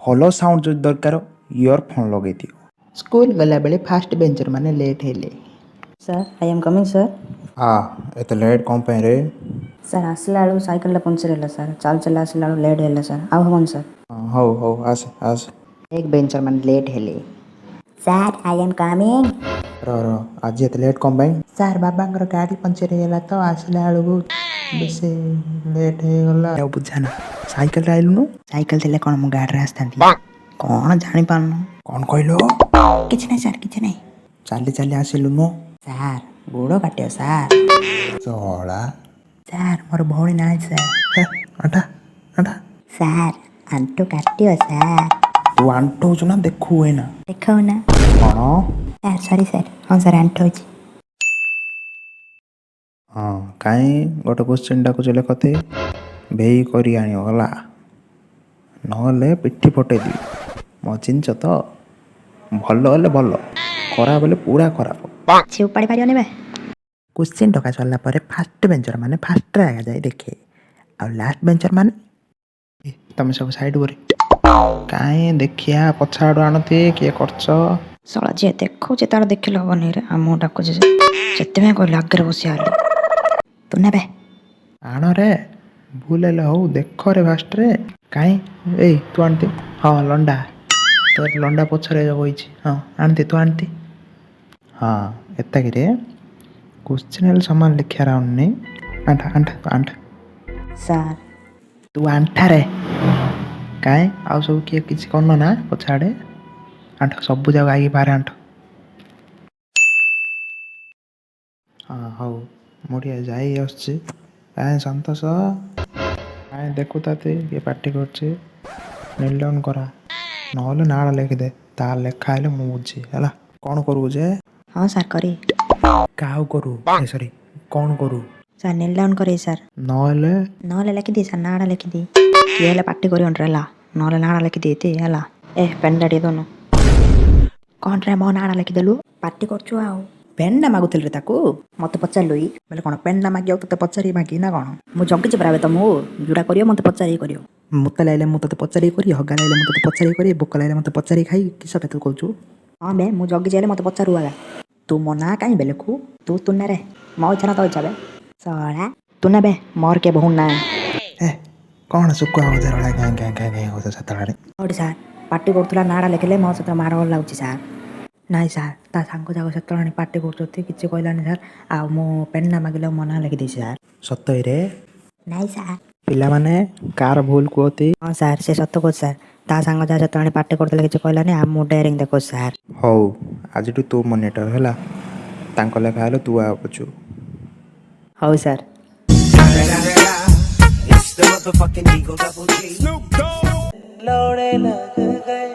ଭଲ ସାଉଣ୍ଡ ଯଦି ଦରକାର, ଇୟରଫୋନ୍ ଲଗେଇ ଦିଅ। ସ୍କୁଲ ଗଲାବେଳେ ଫାଷ୍ଟ ବେଞ୍ଚର ମାନେ ଲେଟ୍ ହେଲେ। Sir, I am coming, sir. ଆ, ଏତେ ଲେଟ୍ କ'ଣ ପାଇଁ ରେ? ସାର୍, ଆସିଲା ବେଳକୁ ସାଇକେଲଟା ପଙ୍କଚର୍ ହେଲା ସାର୍। ଚାଲି ଚାଲି ଆସିଲା ବେଳକୁ ଲେଟ୍ ହେଲା ସାର୍। ଆଉ ହେବନି ସାର୍। ହଁ, ହଉ ହଉ, ଆସେ ଆସେ। ଏକ ବେଞ୍ଚର ମାନେ ଲେଟ୍ ହେଲେ। Sir, I am coming. ରହ ରହ, ଆଜି ଏତେ ଲେଟ୍ କ'ଣ ପାଇଁ? ସାର୍, ବାବାଙ୍କର ଗାଡ଼ି ପଞ୍ଚର ହେଇଗଲା ତ, ଆସିଲା ବେଳକୁ ବେଶୀ ଲେଟ୍ ହେଇଗଲା। ଆଉ ବୁଝା ନା, ସାଇକେଲରେ ଆଇଲୁନୁ? ସାଇକେଲ ଥିଲେ କ'ଣ ମୁଁ ଗାଡ଼ିରେ ଆସିଥାନ୍ତି? କ'ଣ ଜାଣିପାରୁନୁ? କ'ଣ କହିଲୁ? କିଛି ନାହିଁ ସାର୍, କିଛି ନାହିଁ। ଚାଲି ଚାଲି ଆସିଲୁନୁ? ସାର୍, ଗୋଡ଼ କାଟିବ ସାର୍। ଶଳା। ସାର୍, ମୋର ଭଉଣୀ ନାହିଁ ସାର୍। ହେ, ଆଣ୍ଠା ଆଣ୍ଠା। ସାର୍, ଆଣ୍ଠୁ କାଟିବ ସାର୍। ତୁ ଆଣ୍ଠଉଛୁ ନା? ଦେଖୁ ଏଇନା। ଦେଖାଉ ନା। କ'ଣ? ସାର୍, ସରି ସାର୍। ହଁ ସାର୍, ଆଣ୍ଠଉଛି। ହଁ, କାଇଁ ଗୋଟେ କୋଶ୍ଚିନ୍ ଡାକୁଛି, ଲେଖତେ ଭେଇ କରି ଆଣିବ ହେଲା, ନହେଲେ ପିଠି ଫଟେଇଦେବି। ମୋ ଚିହ୍ନିଛ ତ? ଭଲ ହେଲେ ଭଲ, ଖରାପ ହେଲେ ପୁରା ଖରାପ। କିଛି ଉପାଡ଼ି ପାରିବନି ବେ। କୋଶ୍ଚିନ୍ ଡକା ସରିଲା ପରେ ଫାଷ୍ଟ ବେଞ୍ଚର ମାନେ ଫାଷ୍ଟରେ ଆଗା ଯାଇ ଦେଖେ ଆଉ ଲାଷ୍ଟ ବେଞ୍ଚର ମାନେ ଏ, ତମେ ସବୁ ସାଇଡ୍ ଉପରେ କାଇଁ? ଦେଖିଆ, ପଛ ଆଡ଼ୁ ଆଣନ୍ତି, କିଏ କରୁଛ? ଶଳା, ଯିଏ ଦେଖାଉଛି ତାର ଦେଖିଲେ ହବନି ରେ, ଆମକୁ ଡାକୁଛି ସେ। ସେଥିପାଇଁ କହିଲି ଆଗରେ ବସିବା ବୋଲି। ତୁ ନେବେ। ଆଣରେ, ଭୁଲ ହେଲେ ହଉ, ଦେଖରେ ଫାଷ୍ଟରେ। କାଇଁ, ଏଇ ତୁ ଆଣତି। ହଁ, ଲଣ୍ଡା, ତୋର ଲଣ୍ଡା ପଛରେ ବଇଛି। ହଁ, ଆଣତି, ତୁ ଆଣତି। ହଁ, ଏତାକିରେ କୋଶ୍ଚିନ୍ ହେଲେ ସମାନ ଲେଖିବାର ଆଣୁନି। ଆଣ୍ଠା ଆଣ୍ଠା ଆଣ୍ଠା। ସାର୍। ତୁ ଆଣ୍ଠାରେ କାଇଁ? ଆଉ ସବୁ କିଏ କିଛି କରୁନ ନା? ପଛ ଆଡ଼େ ଆଣ୍ଠ, ସବୁ ଯାକ ଆଇକି ବାହାରେ ଆଣ୍ଠ। ହଁ, ହଉ, ମୁଁ ଟିକେ ଯାଇ ଆସୁଛି। କାଇଁ ସନ୍ତୋଷ, କାଇଁ ଦେଖୁଥାତି, କିଏ ପାଟି କରୁଛି? ନିଲ୍ ଡାଉନ୍ କରା, ନହେଲେ ନାଁଟା ଲେଖିଦେ। ତା ଲେଖା ହେଲେ ମୁଁ ବୁଝି ହେଲା। କ'ଣ କରୁ ଯେ? ହଁ ସାର୍, କରି। କାହାକୁ କରୁ? ସରି, କ'ଣ କରୁ? ସାର୍, ନିଲ୍ ଡାଉନ୍ କରିବି ସାର୍। ନହେଲେ? ନହେଲେ ଲେଖିଦିଏ ସାର୍, ନାଁଟା ଲେଖିଦିଏ। କିଏ ହେଲେ ପାଟି କରିବନି ହେଲା, ନହେଲେ ନାଁଟା ଲେଖିଦିଏ ହେଲା। ଏ, ପେନ୍ଟା ଟିକେ ଦଉନୁ। କ'ଣ ରେ, ମୋ ନାଁଟା ଲେଖିଦେଲୁ? ପାଟି କରୁଛୁ ଆଉ। ପେନ୍ଟା ମାଗୁଥିଲି ରେ ତାକୁ। ମୋତେ ପଚାରିଲୁ ଇ? ବୋଲେ କ'ଣ, ପେନ୍ଟା ମାଗି ଆଉ ତୋତେ ପଚାରି ମାଗି ନା କ'ଣ? ମୁଁ ଜଗିଛି ପରା ଏବେ ତମକୁ। ଯୋଉଟା କରିବ, ମୋତେ ପଚାରିକି କରିବ। ମୁତା ଲାଗିଲେ ମୁଁ ତୋତେ ପଚାରିକି କରି, ହଗା ଲାଗିଲେ ମୁଁ ତୋତେ ପଚାରିକି କରି, ଭୋକ ଲାଗିଲେ ମୋତେ ପଚାରିକି ଖାଇ, କିସ ତୁ କହୁଛୁ? ହଁ ବେ, ମୁଁ ଜଗିଛି ହେଲେ ମୋତେ ପଚାରୁ ଆଗା। ତୁ ମୋ ନାଁ କାଇଁ ବେ ଲେଖୁ? ତୁ ତୁନା ରେ, ମୋ ଇଚ୍ଛା ନା ତୋ ଇଚ୍ଛା ବେ? ଶଳା, ତୁନା ବେ, ମୋର କିଏ ଭଉଣୀ ନା? ଏ, କ'ଣ ଶୁଖୁଆ ଭଜା ରଳା ଗାଁ ଗାଁ ଗାଁ ଗାଁ ହଉଛ ସେତେବେଳେ? କୋଉଠି ସାର୍, ପାଟି କରୁଥିଲା, ନାଁଟା ଲେଖିଲେ ମୋ ସହିତ ମାଡ଼ଗୋଳ ଲାଗୁଛି ସାର୍। ନାଇଁ ସାର୍, ତା ସାଙ୍ଗ ଯାକ ସେତେବେଳେ ପାଟି କରୁଛନ୍ତି, କିଛି କହିଲାନି ସାର୍। ଆଉ ମୁଁ ପେନ୍ଟା ମାଗିଲେ ମୋ ନାଁ ଲେଖିଦେଇଛି ସାର୍। ସତରେ? ନାଇଁ ସାର୍। ପିଲାମାନେ, କାହାର ଭୁଲ କୁହତି? ହଁ ସାର୍, ସେ ସତ କହୁଛି ସାର୍। ତା ସାଙ୍ଗ ଯାହା ସେତେବେଳେ ପାଟି କରୁଥିଲେ, କିଛି କହିଲାନି। ଆଉ ମୁଁ ଡେରିଂ ଦେଖଉଛି ସାର୍। ହଉ, ଆଜିଠୁ ତୁ ମନିଟର ହେଲା। ତାଙ୍କ ଲେଖା ହେଲେ ତୁ ଆଉ ବୁଝୁ। ହଉ sir. It's the motherfucking Eagle Double G. लौड़े लग गए,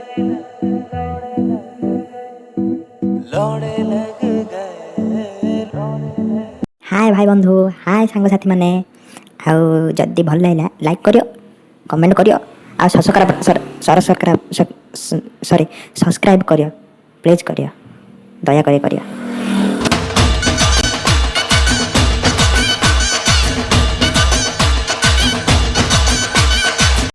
लौड़े लग गए। ହାଏ ଭାଇ ବନ୍ଧୁ, ହାଏ ସାଙ୍ଗସାଥିମାନେ। ଆଉ ଯଦି ଭଲ ଲାଗିଲା, ଲାଇକ୍ କରିବ, କମେଣ୍ଟ କରିବ ଆଉ ସବସ୍କ୍ରାଇବ୍ ସରି ସବସ୍କ୍ରାଇବ୍ କରିବ। ପ୍ଲିଜ୍ କରିବ, ଦୟାକରି କରିବ।